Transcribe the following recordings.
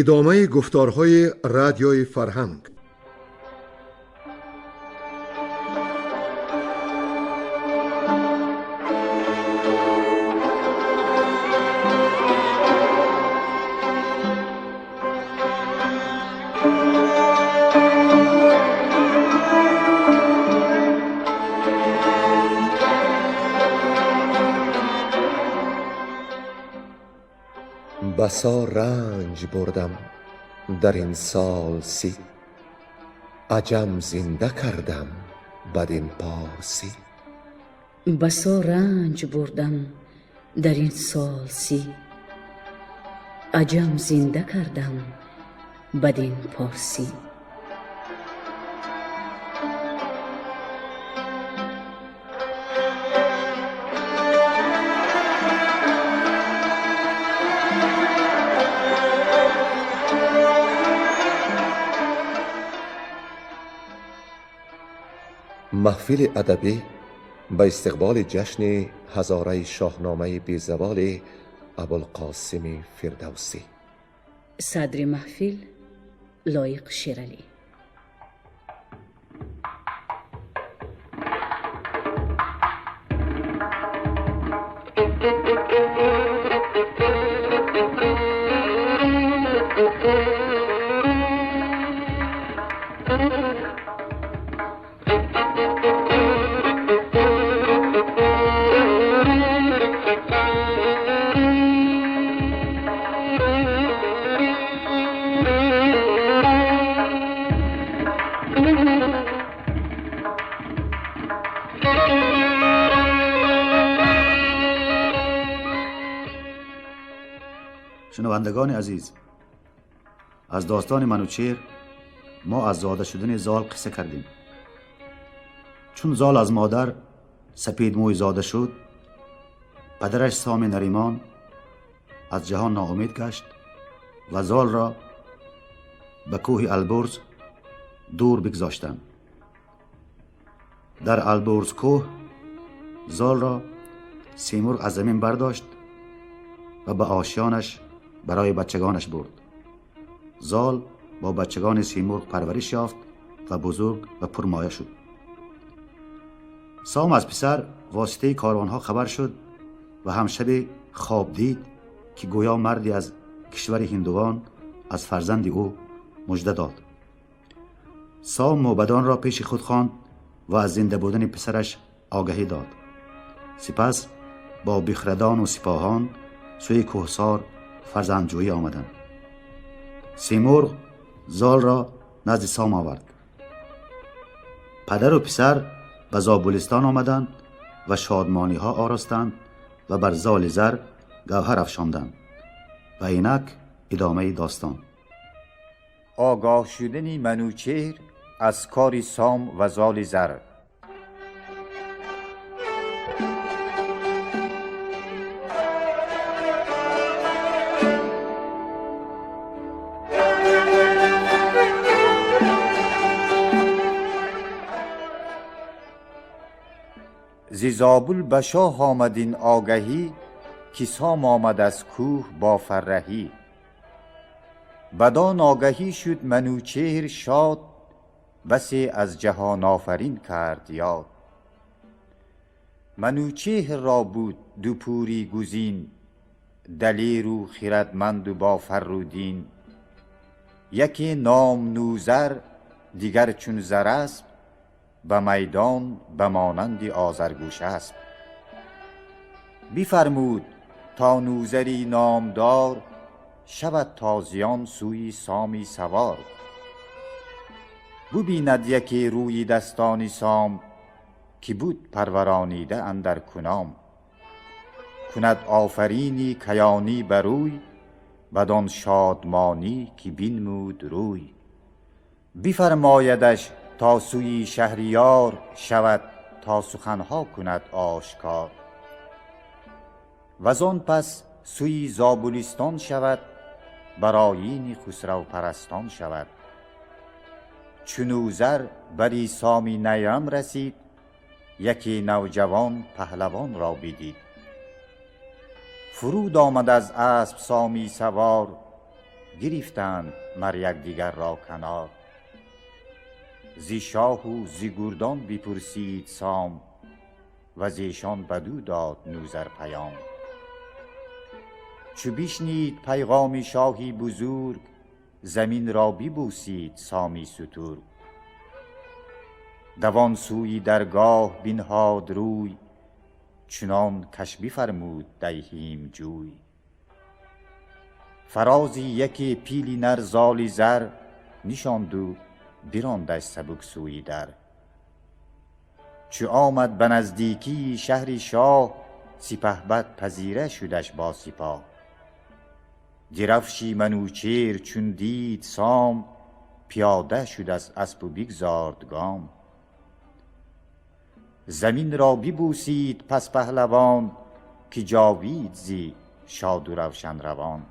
Идомаи гуфторҳои Радиои Фарҳанг. بسا رنج بردم در این سال 30، عجم زنده کردم بدین پارسی. بسا رنج بردم در این سال 30، عجم زنده کردم بدین پارسی. Маҳфили адабӣ ба истиқболи ҷашни ҳазораи шоҳномаи безаволи Абулқосими Фирдавсӣ. Садри маҳфил Лоиқ Шералӣ. شنوندگان عزیز، از داستان منوچهر ما از زاده شدن زال قصه کردیم. چون زال از مادر سپید موی زاده شد، پدرش سام نریمان از جهان ناامید گشت و زال را به کوه البرز دور بگذاشتند. در البرز کوه زال را سیمرغ از زمین برداشت و به آشیانش برای بچگانش برد. زال با بچگان سیمرغ پرورش یافت و بزرگ و پرمایه شد. سام از پسر واسطه کاروانها خبر شد و هم شب خواب دید که گویا مردی از کشور هندوان از فرزند او مژده داد. سام موبدان را پیش خود خواند و از زنده بودن پسرش آگهی داد. سپس با بخردان و سپاهان سوی کوهسار فرزندجویی آمدند. سیمرغ زال را نزد سام آورد. پدر و پسر به زابلستان آمدند و شادمانی ها آراستند و بر زال زر گوهر افشاندند. و اینک ادامه داستان. آگاه شدن منوچهر از کار سام و زال زر. ز زابل به شاه آمد این آگهی، که سام آمد از کوه با فرهی. بدان آگهی شد منوچهر شاد، بسی از جهان آفرین کرد یاد. منوچهر را بود دو پوری گزین، دلیر و خردمند و با فر و دین. یکی نام نوذر، دیگر چون زراسب، به میدان به مانند آذرگوشسب. بفرمود تا نوذری نامدار، شود تازیان سوی سامی سوار. ببیند یکی روی دستان سام، که بود پرورانیده اندر کنام. کند آفرینی کیانی بروی، بدان شادمانی که بنمود روی. بفرمایدش تا سوی شهریار شود، تا سخنها کند آشکار. وزان پس سوی زابلستان شود، برایین خسرو پرستان شود. چون نوذر بری سامی نیرم رسید، یکی نوجوان پهلوان را بدید. فرود آمد از اسب سامی سوار، Гирифтанд мар якдигар ро канор. Зи шоҳу зи гурдон бипурсид сом, ва зешон бадӯ дод Нӯзар паём. Чу бишнид пайғоми шоҳи бузург, замин ро бибӯсид Соми сутург. Давон сӯи даргоҳ бинҳод рӯй, чунон каш бифармуд диҳимҷӯй. Фарози яке пили нар золи зар, нишонду бирондаш сабук сӯи дар. Чу омад ба наздикии шаҳри шоҳ, сипаҳбад пазира шудаш бо сипоҳ. Дирафши Манучеҳр чун дид Сом, пиёда шуд аз аспу бигзорд гом. Замин ро бибӯсид пас паҳлавон, ки ҷовид зӣ шоду равшан равон.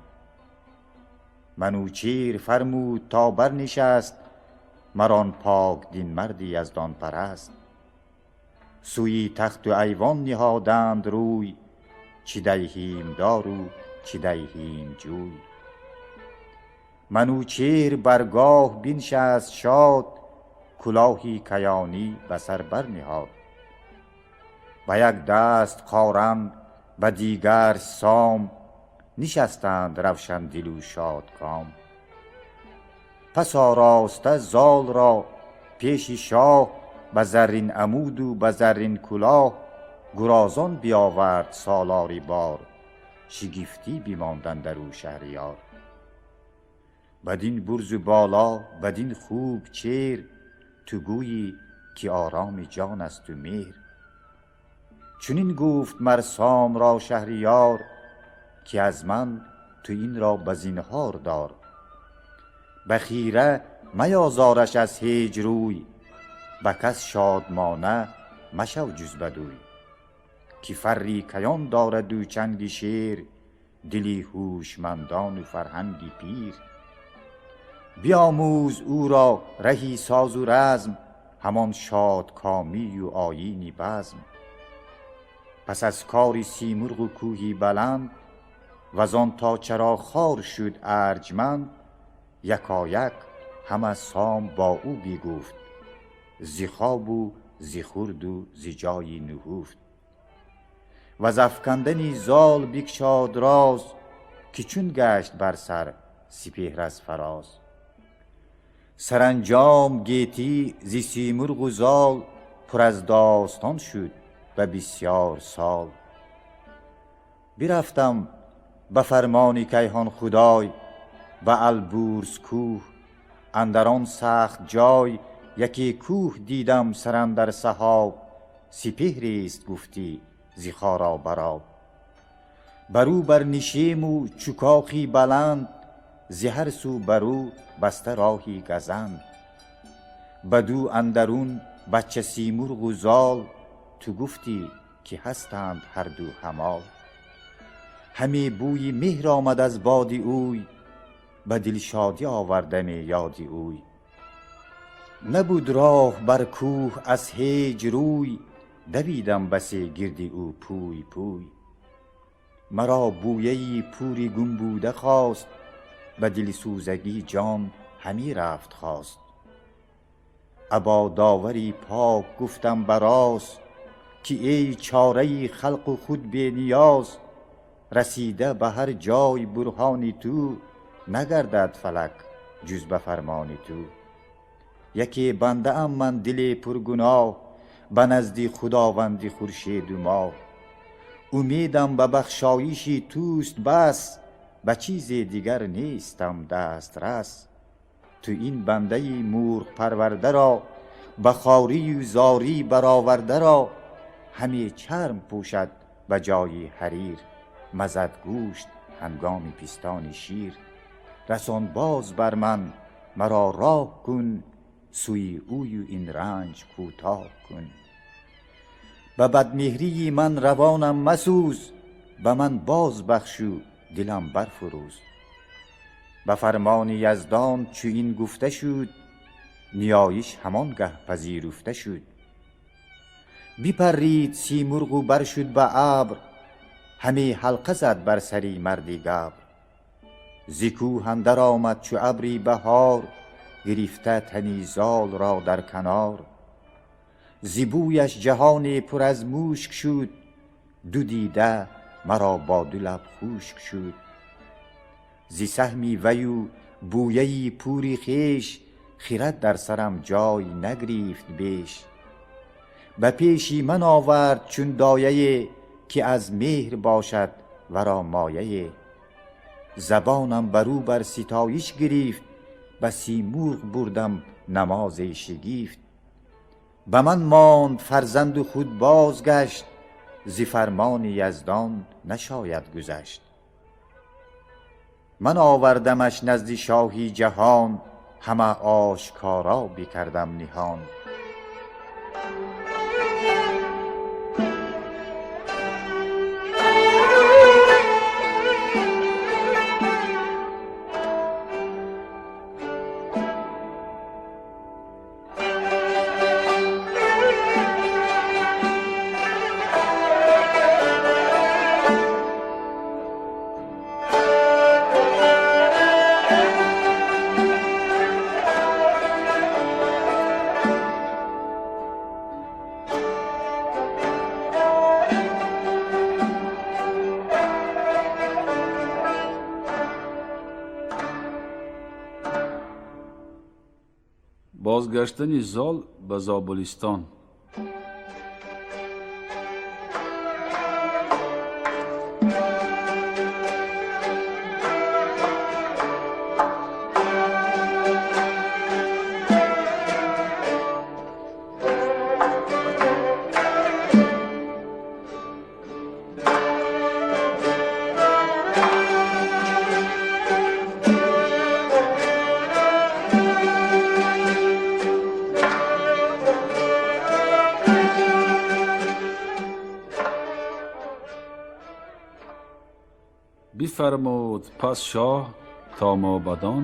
Манучеҳр фармуд то барнишаст мар он пок дин марди яздонпараст. Сӯи тахту айвон ниҳоданд рӯй, чӣ диҳимдору чӣ диҳимҷӯй. Манучеҳр баргоҳ биншаст шод, кулоҳи каёнӣ ба сар барниҳод. Ба як даст қоран, ба дигар сом, нишастанд равшандилу шодком. Пас ороста зол ро пеши шоҳ, ба заррин амуду ба заррин кулоҳ, гурозон биёвард солори бор, шигифтӣ бимонд андар ӯ шаҳриёр. Бадин бурзу боло, бадин хуб чеҳр, ту гӯйӣ ки ороми ҷон асту меҳр. Чунин гуфт мар Сом ро шаҳриёр, ки аз ман ту ин ро ба зинҳор дор. Ба хира меозораш аз ҳеҷ рӯй, ба кас шодмона машав ҷуз бадӯй. Ки фарри каён дораду чанги шер, дили ҳушмандону фарҳанги пир. Биомӯз ӯ ро раҳи созу разм, ҳамон шодкомию оини базм. Пас аз кори Симурғу кӯҳи баланд, вазон то чаро хор шуд арҷманд, якояк ҳама Сом бо ӯ бигуфт, зи хобу зи хӯрду зи ҷойи нуҳуфт. Ваз афкандани зол бикшод роз, ки чун гашт бар сар сипеҳр аз фароз. Саранҷом гетӣ зи Симурғу зол, пур аз достон шуд ба бисёр сол. Бирафтам ба фармони кайҳон худой, ба Албурз кӯҳ, андар он сахт ҷой, яке кӯҳ дидам сар андар саҳоб, сипеҳрест гуфтӣ зи хора бар об. Бар ӯ бар нишему чу кохи баланд, зи ҳар сӯ бар ӯ баста роҳи газанд. Бадӯ андарун бача Симурғу зол, ту гуфтӣ ки ҳастанд ҳар ду ҳамол. Ҳаме бӯи меҳр омад аз боди ӯй, ба дилшодӣ овардаме ёди ӯй. Набуд роҳ бар кӯҳ аз ҳеҷ рӯй, давидам басе гирди ӯ пӯй пӯй. Маро бӯяи пури гум буда хост, ба дилсӯзагӣ ҷон ҳамӣ рафт хост. Або довари пок гуфтам ба рост, ки эй чораи халқу худ бениёз, расида ба ҳар ҷой бурҳони ту, нагардад фалак ҷуз ба фармони ту. Яке бандаам ман дили пургуноҳ, ба назди худованди хуршеду моҳ. Умедам ба бахшоиши туст бас, ба чизе дигар нестам дастрас. Ту ин бандаи мурғпарвардаро, ба хорию зорӣ баровардаро, ҳаме чарм пӯшад ба ҷои ҳарир, мазад гӯшт ҳангоми пистони шир. Расон боз бар ман, маро роҳ кун, сӯи ӯю ин ранҷ кӯтоҳ кун. Ба бадмеҳрии ман равонам масӯз, ба ман боз бахшу дилам барфурӯз. Ба фармони яздон чу ин гуфта шуд, ниёиш ҳамон гаҳ пазируфта шуд. Бипаррид Симурғу баршуд ба абр, ҳаме ҳалқа зад бар сари марди габр. Зи کوه اندر آمد چو ابری بهار، گرفته تنی زال را در کنار. ز بویش جهان پر از مشک شد، دو دیده مرا با دو لب خشک شد. ز سهمی وی و بویه پوری خویش، خرد در سرم جای نگرفت بیش. به پیشی من آورد چون دایه، که از مهر باشد ورا مایه. زبانم برو بر ستایش گرفت، به سیمرغ بردم نماز شگفت. به من ماند فرزند و خود بازگشت، ز فرمان یزدان نشاید گذشت. من آوردمش نزد شاهی جهان، همه آشکارا بکردم نهان. Бозгаштани зол ба Зобулистон. Бифармуд пас шоҳ то мӯбадон,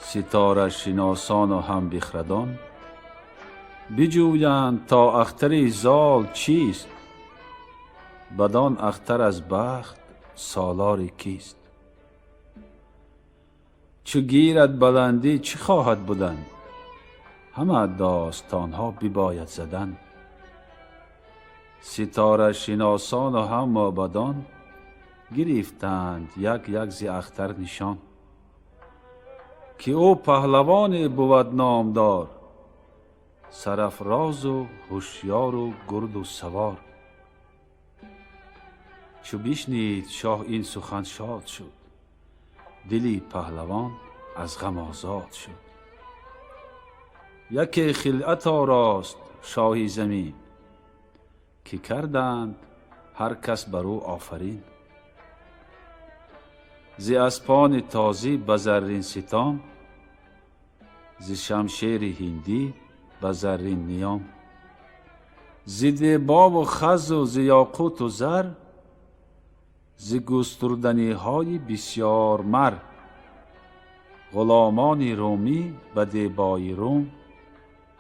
ситорашиносону ҳам бихрадон, биҷӯянд то ахтари зол чист, бадон ахтар аз бахт солори кист. Чу гирад баландӣ чӣ хоҳад будан, ҳама достонҳо бибояд задан. Ситорашиносону ҳам мӯбадон гирифтанд як як зи ахтар нишон, ки ӯ паҳлавоне бувад номдор, сарафрозу ҳушёру гурду савор. Чу бишнид шоҳ ин сухан шод шуд, дили паҳлавон аз ғам озод шуд. Яке хилъат орост шоҳи замин, ки карданд ҳар кас бар ӯ офарин. Зи аспони тозӣ ба заррин ситом, зи шамшери ҳиндӣ ба заррин ниём, зи дебову хазу зи ёқуту зар, зи густурданиҳои бисёр мар. Ғуломони румӣ ба дебои рум,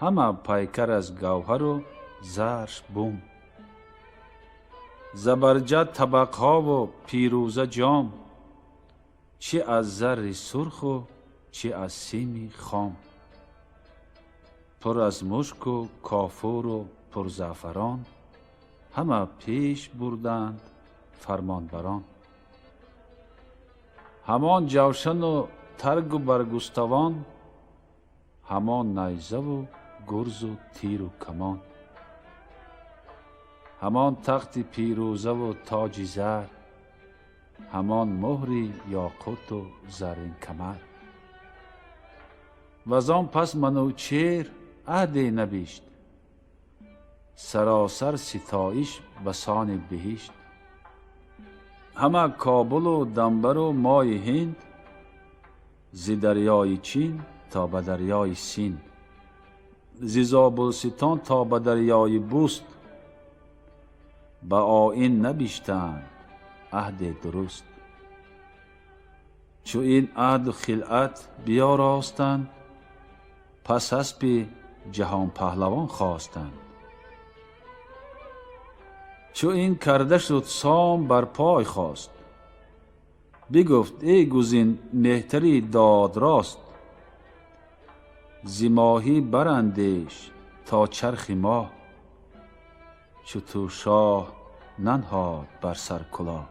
ҳама пайкар аз гавҳару зарш бум. Забарҷад табақҳову пирӯза ҷом, чӣ аз зарри сурху чӣ аз сими хом. Пур аз мушку кофуру пурзаъфарон, ҳама пеш бурданд фармонбарон. Ҳамон ҷавшану таргу баргуставон, ҳамон найзаву гурзу тиру камон. Ҳамон тахти пирӯзаву тоҷи зар, ҳамон муҳри ёқуту заррин камар. Вазон пас Манучеҳр аҳде набишт, саросар ситоиш ба сони биҳишт. Ҳама Кобулу Дамбару мои Ҳинд, зи дарёи Чин то ба дарёи Синд, зи Зобулситон то ба дарёи Буст, ба оин набиштанд аҳде дуруст. Чу ин аҳду хилъат биёростанд, пас аспи ҷаҳонпаҳлавон хостанд. Чу ин карда шуд, сом бар пой хост, بگفت ای گزین مهتری داد راست، ز ماهی براندیش تا چرخ ماه، چو تو شاه ننهاد بر سر کلاه.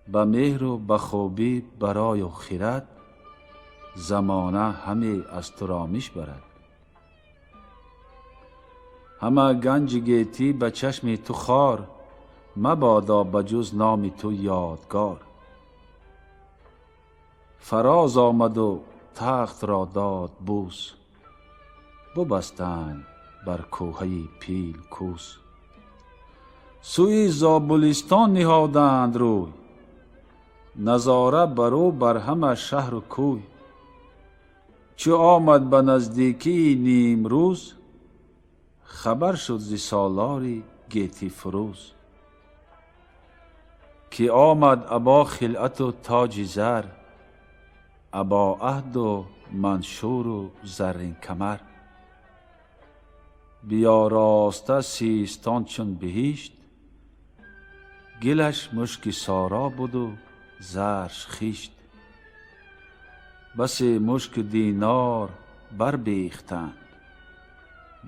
به مهر و به خوبی برای و خیرت، زمانه همی از تو رامش برد. همه گنج گیتی به چشم تو خار، مبادا به جز نام تو یادگار. فراز آمد و تخت را داد بوس، ببستند بر کوهه پیل کوس. سوی زابلستان نهادند روی، نظاره برو بر همه شهر و کوی. چو آمد به نزدیکی نیم روز، خبر شد ز سالار گیتی فروز. که آمد ابا خلعت و تاج زر، ابا عهد و منشور و زرین کمر. بیاراسته سیستان چون بهشت، گلش مشک سارا بود و زرش خیشت. بسی مشک دینار بر بیختند،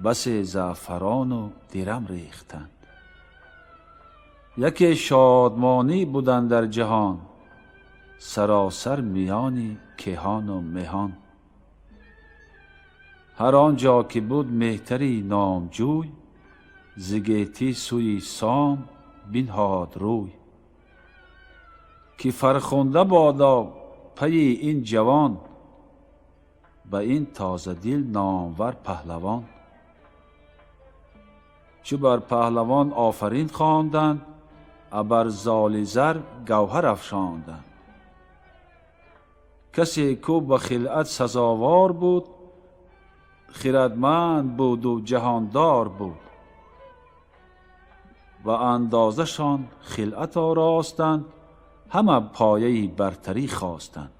بسی زعفران و درم ریختند. یکی شادمانی بودند در جهان، سراسر میان کیهان و مهان. هر آنجا که بود مهتری نامجوی، ز گیتی سوی سام بنهاد روی. که فرخنده بادا پی این جوان، به این تازه دل نامور پهلوان. چو بر پهلوان آفرین خواندند، ابر زال زر گوهر افشاندند. کسی کو به خلعت سزاوار بود، خردمند بود و جهاندار بود. و اندازشان خلعت آراستند، همه پایه برتری خواستند.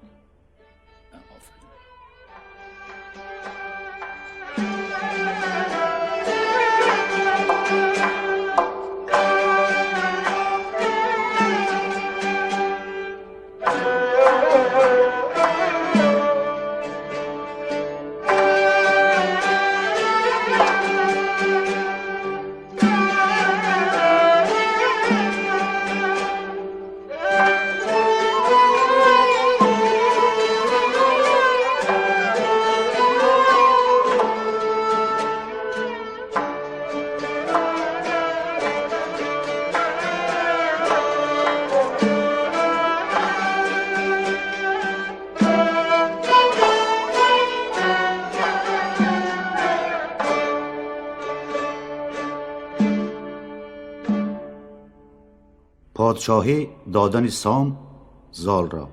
پادشاهی دادن سام زال را.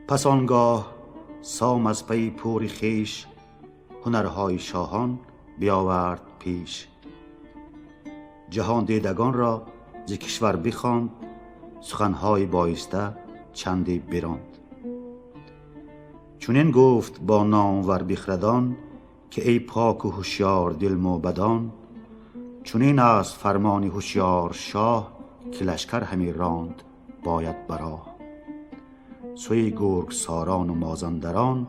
پس آنگاه سام از پی پور خویش هنرهای شاهان بیاورد پیش. جهان دیدگان را ز کشور بخواند، سخنهای بایسته چندی براند. چنین گفت با نامور بخردان که ای پاک و هوشیار دل موبدان، چنین است فرمان هوشیار شاه که لشکر همی راند باید براه. سوی گرگ ساران و مازندران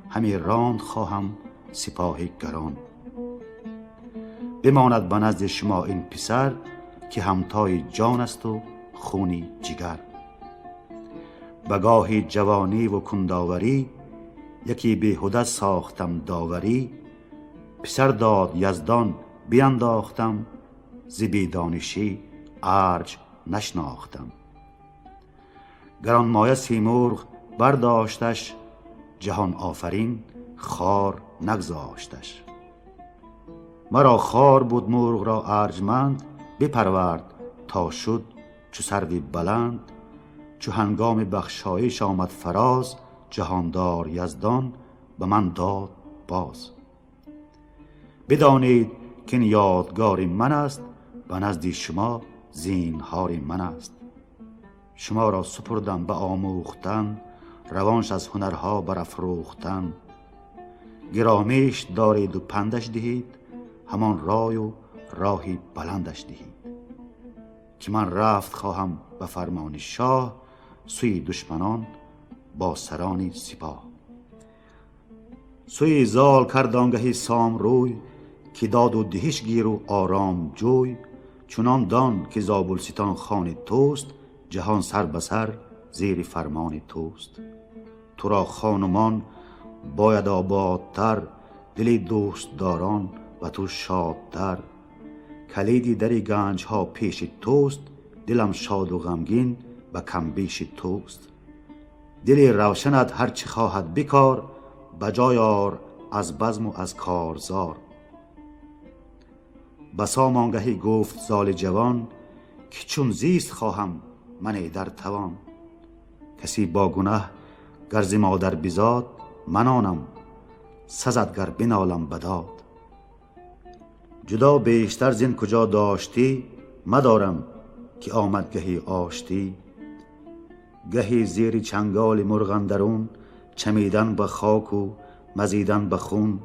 همی راند خواهم سپاه گران. بماند به نزد شما این پسر که همتای جان است و خونی جگر. به گاهی جوانی و کنداوری یکی بیهوده ساختم داوری. پسر داد یزدان بینداختم، ز بیدانشی ارج نشناختم. گرانمایه سیمرغ برداشتش، جهان آفرین خار نگذاشتش. مرا خار بود مرغ را ارجمند، بپرورد تا شد چو سروی بلند. چو هنگام بخشایش آمد فراز، جهاندار یزدان به من داد باز. بدانید که این یادگار من است، به نزد شما زینهار من است. شما را سپردم به آموختن، روانش از هنرها برافروختن. گرامیش دارید و پندش دهید، همان رای و راهی بلندش دهید. که من رفت خواهم به فرمان شاه، سوی دشمنان با سران سپاه. سوی زال کرد آنگهی سام روی، که داد و دهش گیر و آرام جوی. چنان دان که زابلستان خان توست، جهان سر به سر زیر فرمان توست. تو را خانمان باید آبادتر، دل دوستداران و تو شادتر. کلیدی در گنج ها پیش توست، دلم شاد و غمگین و کم بیش توست. دل روشنت هر چه خواهد بکار، بجای آر از بزم و از کارزار. بسام آنگهی گفت زال جوان، که چون زیست خواهم من در توان. کسی با گنه گر ز مادر بزاد، من آنم سزد گر بنالم بداد. جدا بیشتر زین کجا داشتی، مدارم که آمد گهی آشتی. گهی زیر چنگال مرغ اندرون، چمیدن به خاک و مزیدن به خون.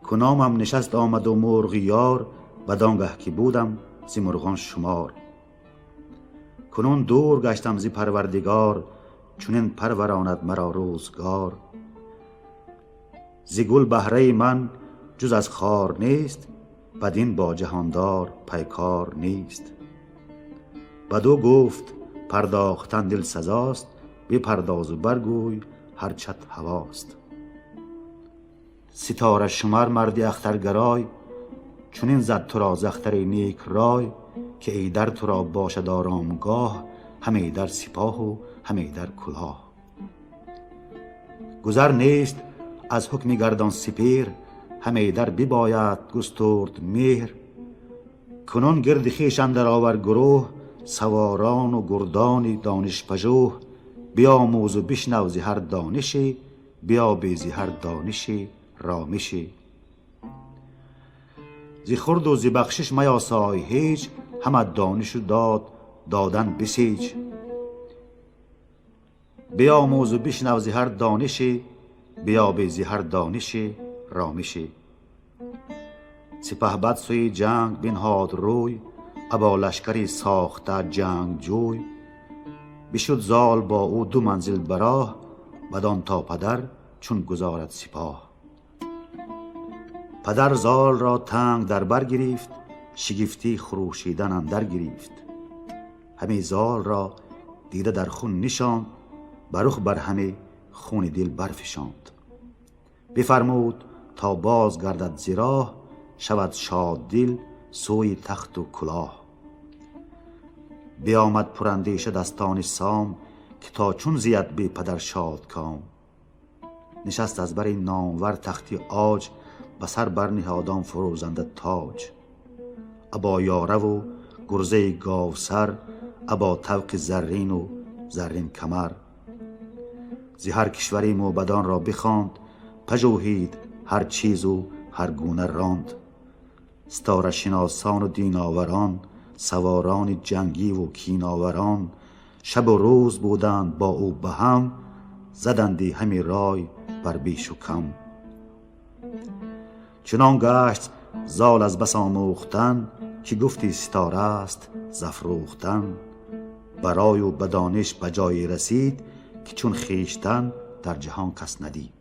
کنامم نشست آمد و مرغ یار، بدانگه که بودم ز مرغان شمار. کنون دور گشتم ز پروردگار، چنین پروراند مرا روزگار. ز گل بهره من جز از خار نیست، بدین با جهاندار پیکار نیست. بدو گفت پرداختن دل سزاست، بپرداز و برگوی هرچت هواست. ستاره شمر مردی اخترگرای، چنین زد تو را ز اختر نیک رای. که ایدر تو را باشد آرامگاه، هم ایدر سپاه و هم ایدر کلاه. گذر نیست از حکم گردان سپیر، هم ایدر بباید گسترد مهر. کنون گرد خویش اندر آور گروه، سواران و گردان دانش پژوه. بیاموز و بشنو ز هر دانشی، بیابی ز هر دانشی رامشی. ز خورد و ز بخشش میاسای هیچ، همه دانش و داد دادن بسیج. بیاموز و بشنو ز هر دانشی، بیابی ز هر دانشی رامشی. سپهبد سوی جنگ بنهاد روی، ابا لشکری ساخته جنگ جوی. بشد زال با او دو منزل براه، بدان تا پدر چون گذارد سپاه. پدر زال را تنگ در بر گرفت، شگفتی خروشیدن اندر گرفت. همی زال را دیده در خون نشاند، برخ بر همه خون دل برفشاند. بفرمود تا باز گردد ز راه، شود شاد دل سوی تخت و کلاه. بیامد پراندیشه دستان سام، که تا چون زید بی پدر شادکام. نشست از بر این نامور تختی عاج، به سر برنهادان فروزنده تاج. ابا یاره و گرزه گاوسر، ابا طوق زرین و زرین کمر. ز هر کشوری موبدان را بخواند، پژوهید هر چیز و هر گونه راند. ستاره شناسان و دین آوران، سواران جنگی و کین آوران. شب و روز بودند با او به هم، زدندی همی رای بر بیش و کم. چنان گشت زال از بس آموختن، که گفتی ستاره است ز افروختن. برای و به دانش به جایی رسید، که چون خویشتن در جهان کس ندید.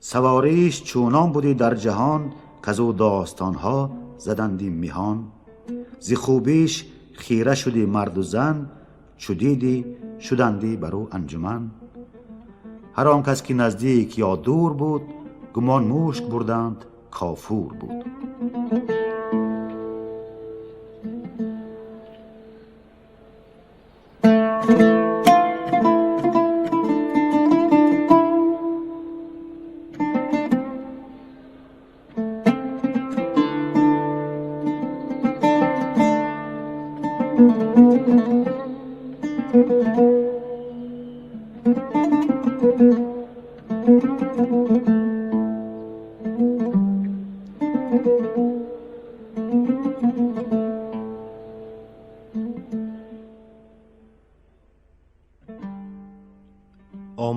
سواریش چونان بودی در جهان، کزو داستانها زدندی میهان. ز خوبیش خیره شدی مرد و زن، چو دیدی شدندی بر او انجمن. هر آن کس که نزدیک یا دور بود، گمان مشک بردند کافور بود.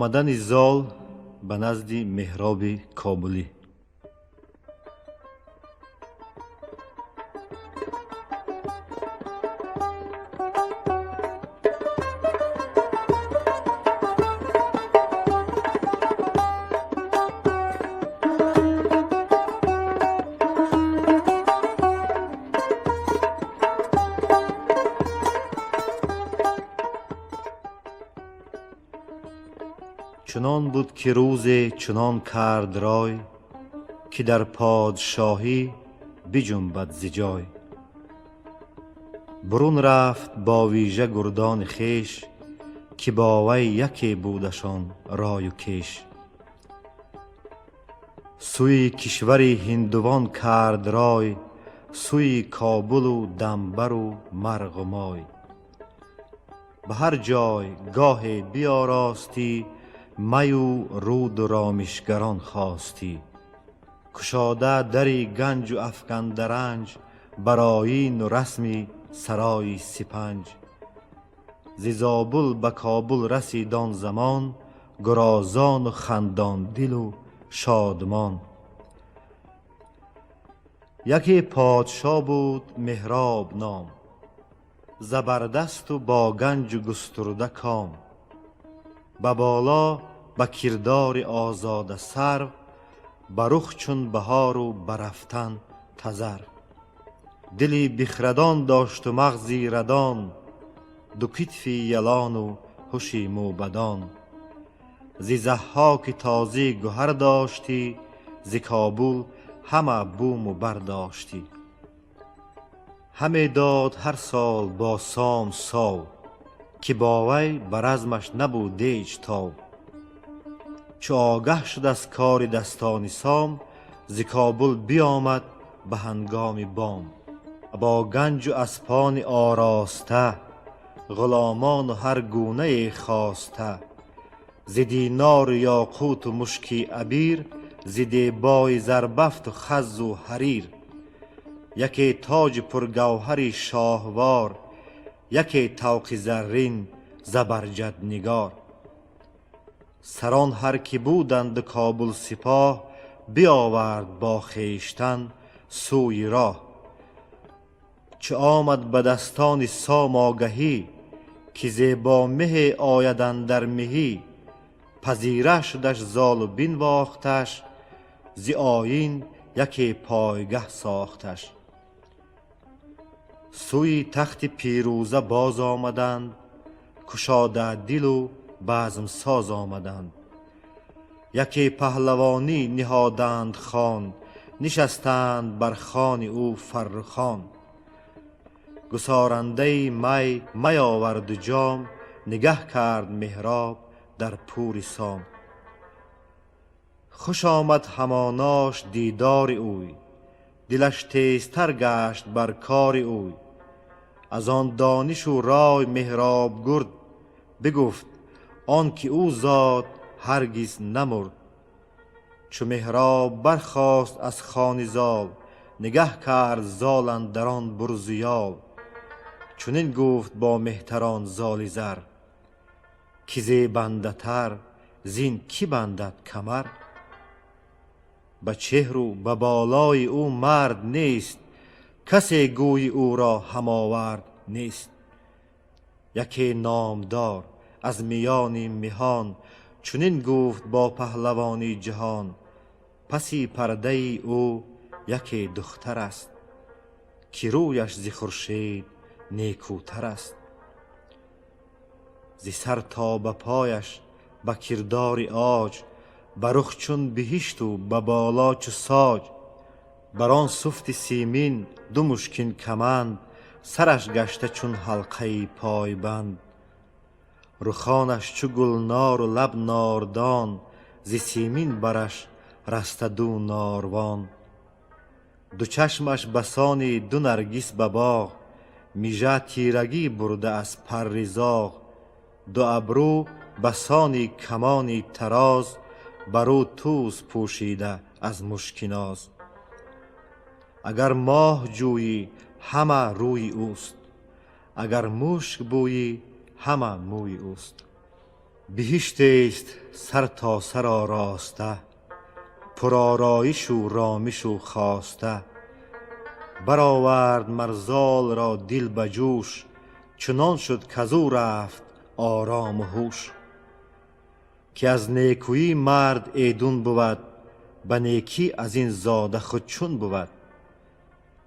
Омадани Зол ба назди Меҳроби Кобулӣ. Чунон буд, ки рӯзе чунон кард рой, ки дар подшоҳӣ биҷунбад зи ҷой. Бурун рафт бо вижа гурдони хеш, ки бо вай яке будашон рою кеш. Сӯи кишвари ҳиндувон кард рой, сӯи Кобулу Дамбару Марғу Мой. Ба ҳар ҷой гоҳе биёростӣ, маю руду ромишгарон хостӣ. Кушода дари ганҷу афканда ранҷ, бар оину расми сарои сипанҷ. Зи Зобул ба Кобул расид он замон, гурозону хандондилу шодмон. Яке подшо буд Меҳроб ном, забардасту бо ганҷу густурда ком. Ба боло ба кирдори озода сарв, ба рух чун баҳору ба рафтан тазар. Дили бихрадон дошту мағзи радон, ду китфи ялону ҳуши мӯбадон. Зи Заҳҳоки тозӣ гӯҳар доштӣ, зи Кобул ҳама буму бардоштӣ. Ҳаме дод ҳар сол бо сом сов, ки бо вай ба размаш набуд ҳеҷ тов. Чу огаҳ шуд аз кори дастони Сом, зи Кобул биомад ба ҳангоми бом. Бо ганҷу аспони ороста, ғуломону ҳар гунае хоста. Зи динору ёқуту мушки абир, зи дебои зарбафту хаззу ҳарир. Яке тоҷи пургавҳари шоҳвор, яке тавқи заррин забарҷаднигор. Сарон ҳар ки буданду Кобул сипоҳ, биовард бо хештан сӯи роҳ. Чу омад ба дастони Сом огаҳӣ, ки зебо меҳе ояд андар меҳӣ, пазира шудаш золу бинвохташ, зи оин яке пойгаҳ сохташ. Сӯи тахти пирӯза боз омаданд, кушода дилу базмсоз омаданд. Яке паҳлавонӣ ниҳоданд хон, нишастанд бар хони ӯ фаррухон. Гусорандаи май май оварду ҷом, нигаҳ кард Меҳроб дар пури Сом. Хуш омад ҳамонош дидори ӯй, дилаш тезтар гашт бар кори ӯй. Аз он донишу рой Меҳроб гурд, бигуфт он ки ӯ зод ҳаргиз намурд. Чу Меҳроб бархост аз хони Зол, нигаҳ кард Зол андар он бурзу ёл. Чунин гуфт бо меҳтарон Золи зар, ки зебандатар зин кӣ бандад камар? Ба чеҳру ба болои ӯ мард нест, касе гӯи ӯро ҳамовард нест. Яке номдор аз миёни меҳон, чунин гуфт бо паҳлавони ҷаҳон: паси пардаи ӯ яке духтар аст, ки рӯяш зи хуршед некӯтар аст. Зи сар то ба пояш ба кирдори оҷ, ба рух чун биҳишту ба боло чу соҷ. Бар он суфти симин ду мушкин каманд, сараш гашта чун ҳалқаи пойбанд. Рухонаш чу гулнору лаб нордон, зи симин бараш раста ду норвон. Ду чашмаш басони ду наргис ба боғ, мижа тирагӣ бурда аз парри зоғ. Ду абрӯ басони камони тароз, бар ӯ тӯз пӯшида аз мушкиноз. Агар моҳ ҷӯйӣ ҳама рӯи ӯст, агар мушк бӯйӣ ҳама мӯи ӯст. Биҳиштест сар то сар ороста, пуророишу ромишу хоста. Баровард марзол ро дил ба ҷӯш, чунон шуд казу рафт орому ҳуш. Ки аз некӯӣ мард эдун бувад, ба некӣ аз ин зода худ чун бувад.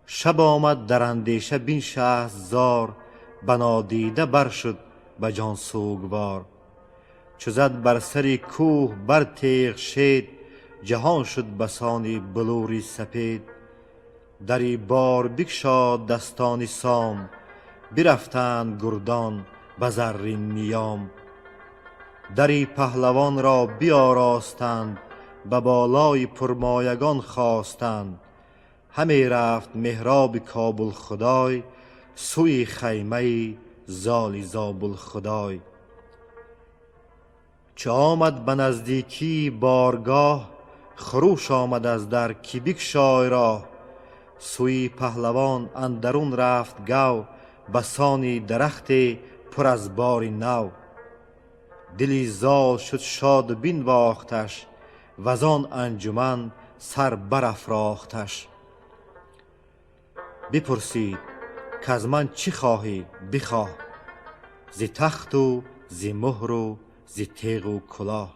Шаб омад дар андеша биншаст зор, ба нодида бар шуд ба ҷон сӯгвор. Чу зад бар сари кӯҳ бар теғ шед, ҷаҳон шуд басони булури сапед. Дари бор бикшод дастони сом, бирафтанд гурдон ба заррин ниём. Дари паҳлавонро биоростанд, ба болои пурмоягон хостанд. Ҳаме рафт меҳроби Кобулхудой, сӯи хаймаи золи Зобулхудой. Чу омад ба наздикии боргоҳ, хуруш омад аз дар ки бикшой роҳ. Сӯи паҳлавон андарун рафт гав, ба сони дарахте пур аз бори нав. Дили зол шуд шоду бинвохташ, вазон анҷуман сар барафрохташ. Бипурсид каз ман чӣ хоҳӣ бихоҳ, зи тахту зи муҳру зи теғу кулоҳ.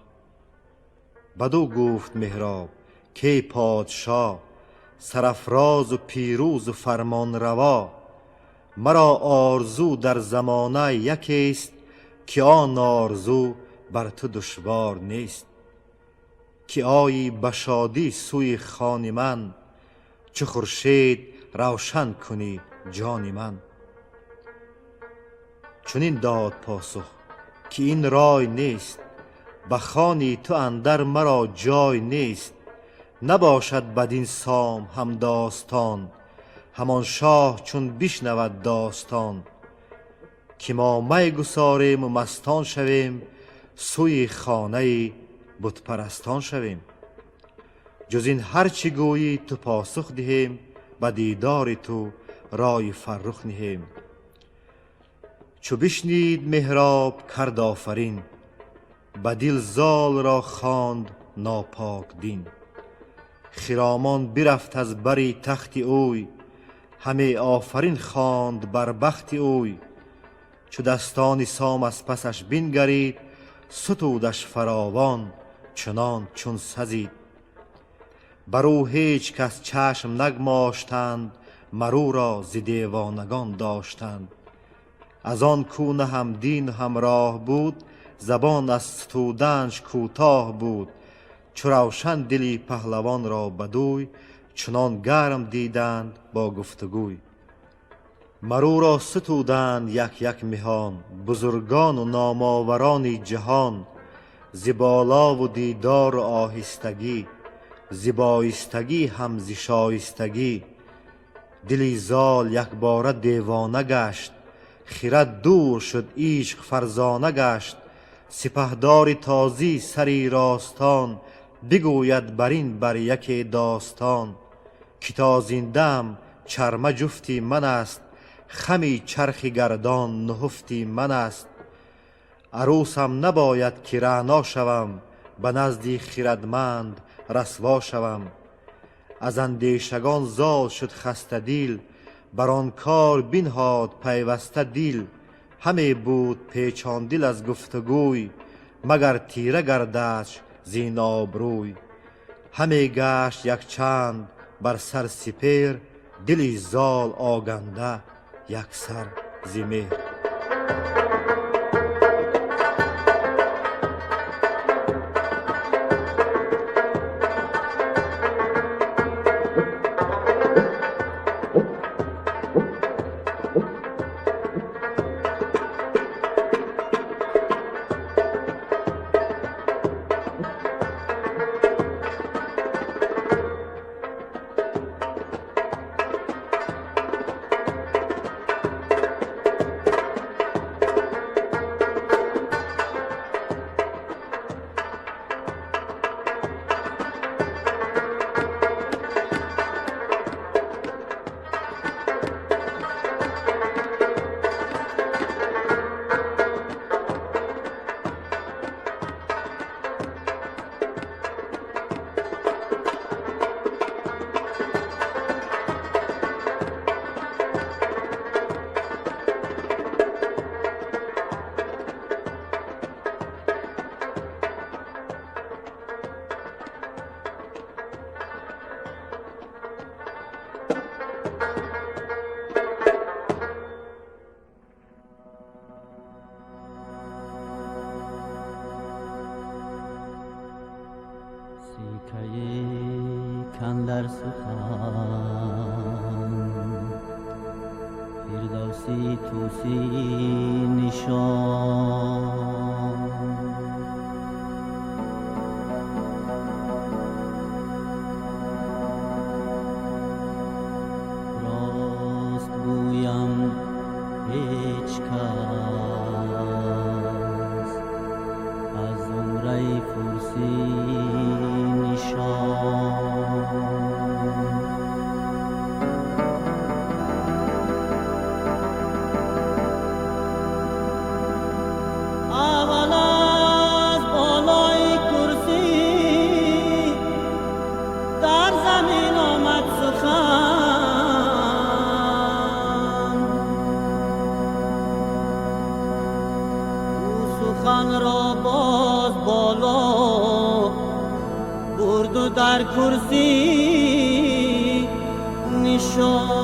Бадӯ гуфт меҳроб кей подшоҳ, сарафрозу пирӯзу фармонраво. Маро орзу дар замона якест, ки он орзу бар ту душвор нест. Ки оӣ ба шодӣ сӯи хони ман, чу хуршед равшан кунӣ ҷони ман. Чунин дод посух ки ин рой нест, ба хони ту андар маро ҷой нест. Набошад бадин сом ҳам достон, ҳамон шоҳ чун бишнавад достон. Ки мо май гусорему мастон шавем, сӯи хонаи бутпарастон шавем. Ҷуз ин ҳар чӣ гӯйӣ ту посух диҳем, ба дидори ту ройи фаррух ниҳем. Чу бишнид меҳроб кард офарин, ба дил зол ро хонд нопок дин. Хиромон бирафт аз бари тахти ӯй, ҳаме офарин хонд бар бахти ӯй. Чу дастони сом аз пасаш бингарид, сутудаш фаровон чунон чун сазид. Бар ӯ ҳеҷ кас чашм нагмоштанд, мар ӯро зи девонагон доштанд. Аз он кӯ на ҳам дин ҳам роҳ буд, забон аз сутуданш кӯтоҳ буд. Чу равшан дили паҳлавонро бадӯй, чунон гарм диданд бо гуфтугӯй. Мар ӯро сутуданд як як меҳон, бузургону номоварони ҷаҳон. Зи болову дидору оҳистагӣ, зи боистагӣ ҳам зи шоистагӣ. Дили зол якбора девона гашт, хирад дур шуд ишқ фарзона гашт. Сипаҳдори тозӣ сари ростон, бигӯяд бар ин бар яке достон. Ки то зиндаам чарма ҷуфти ман аст, хами чархи гардон нуҳуфти ман аст. Арӯсам набояд ки раъно шавам, ба назди хирадманд расво шавам. Аз андешагон зол шуд хастадил, бар он кор бинҳод пайваста дил. Ҳаме буд печондил аз гуфтугӯй, магар тира гардадш зин обрӯй. Ҳаме гашт якчанд бар сар сипер, дили зол оганда яксар зи меҳр. Сухан Фирдавсӣ Тӯсӣ нишон. Рост гӯям, ҳеҷ кас аз зумраи фурсӣ нишон. Аввал аз болои курсӣ дар замин омад сухан. Ӯ суханро боз боло бурду дар курсӣ нишон.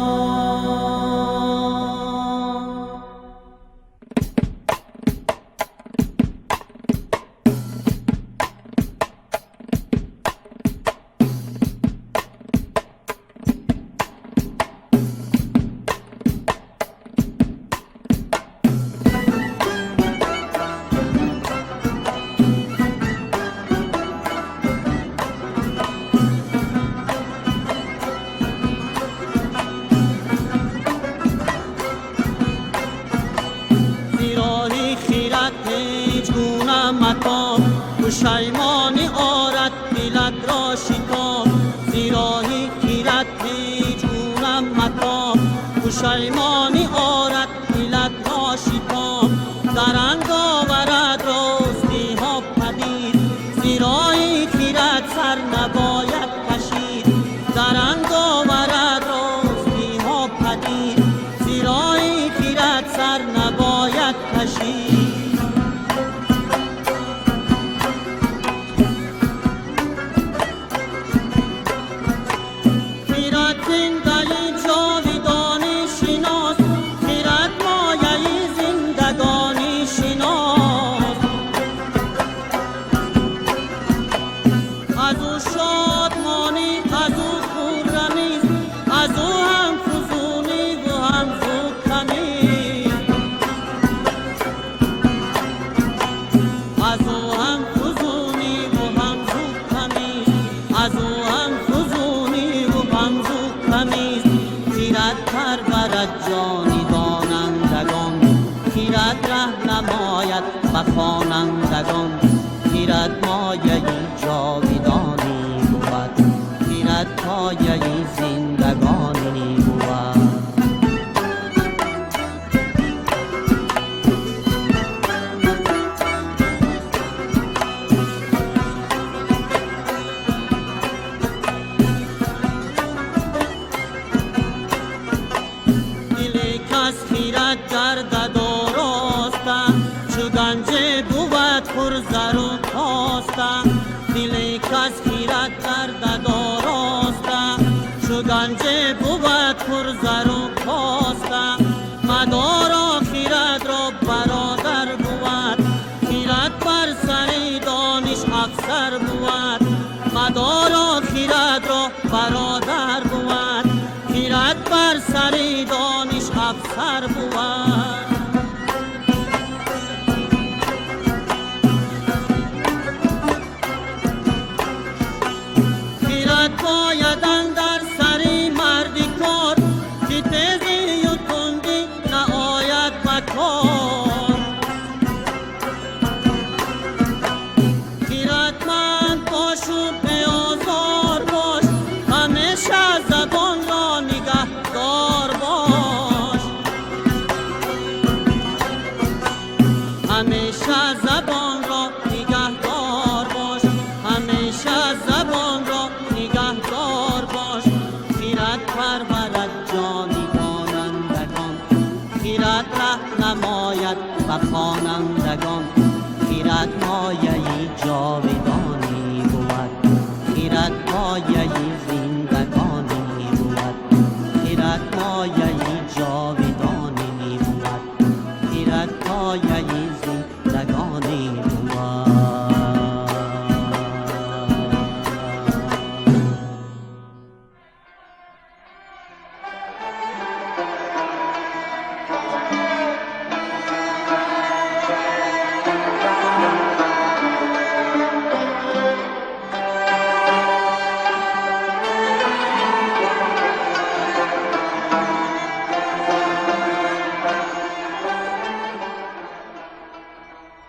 Зироҳи хирад ҳеҷ гуна матоб, пушаймонӣ орад дилат ро шитоб. Зироҳи хирад ҳеҷ гуна матоб, пушаймонӣ орад дилат ро шитоб. Даранг оварад ростиҳо падид, зироҳи хирад сар набояд кашид. Даранг оварад ростиҳо падид, зироҳи хирад сар набояд кашид. Хирад зиндаи ҷовидонӣ шинос, хирад мояи зиндагонӣ шинос. Аз ӯ шодмонӣ, аз ӯ хуррамист, аз ӯ ҳам фузунӣ ву ҳам зу камист. Аз ӯ ҳам фузунӣ ву ҳам зу камист, аз ӯ ҳам фузунӣ ву ҳам зу камист. Хирад парварад ҷони донандагон, хирад раҳ намояд ба хонандагон. Хирад мояи ҷовидонӣ бувад, хирад пояи зиндагонӣ бувад. Диле кас хирад гардад ороста, чу ганҷе бувад пурзару коста. Диле кас хирад гардад ороста, чу ганҷе бувад пурзару коста. Мадоро хирадро бародар бувад, хирад бар сари дониш афсар бувад. Мадоро хирадро бародар бувад, хирад бар сари дониш афсар бувад. Хирад бояд андар сари марди кор, ки тезию тундӣ наояд ба кор. Хиратманд бошу беозор бош, ҳамеша забонро нигаҳдор бош. Ҳамеша забонро нигаҳдор бош, ҳамеша забонро нигаҳдор бош. Хирад парварад ҷони донандагон, хирад раҳ намояд ба хонандагон. Хирад мояи ҷовидонӣ бувад, хирад пояи зиндагонӣ бувад. Хирад мояи ҷовидонӣ бувад, хирад пояи зиндагонӣ бувад.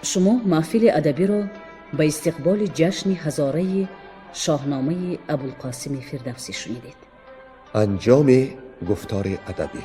Шумо маҳфили адабиро ба истиқболи ҷашни ҳазораи Шоҳномаи Абулқосими Фирдавсӣ шунидед. Анҷоми гуфтори адабӣ.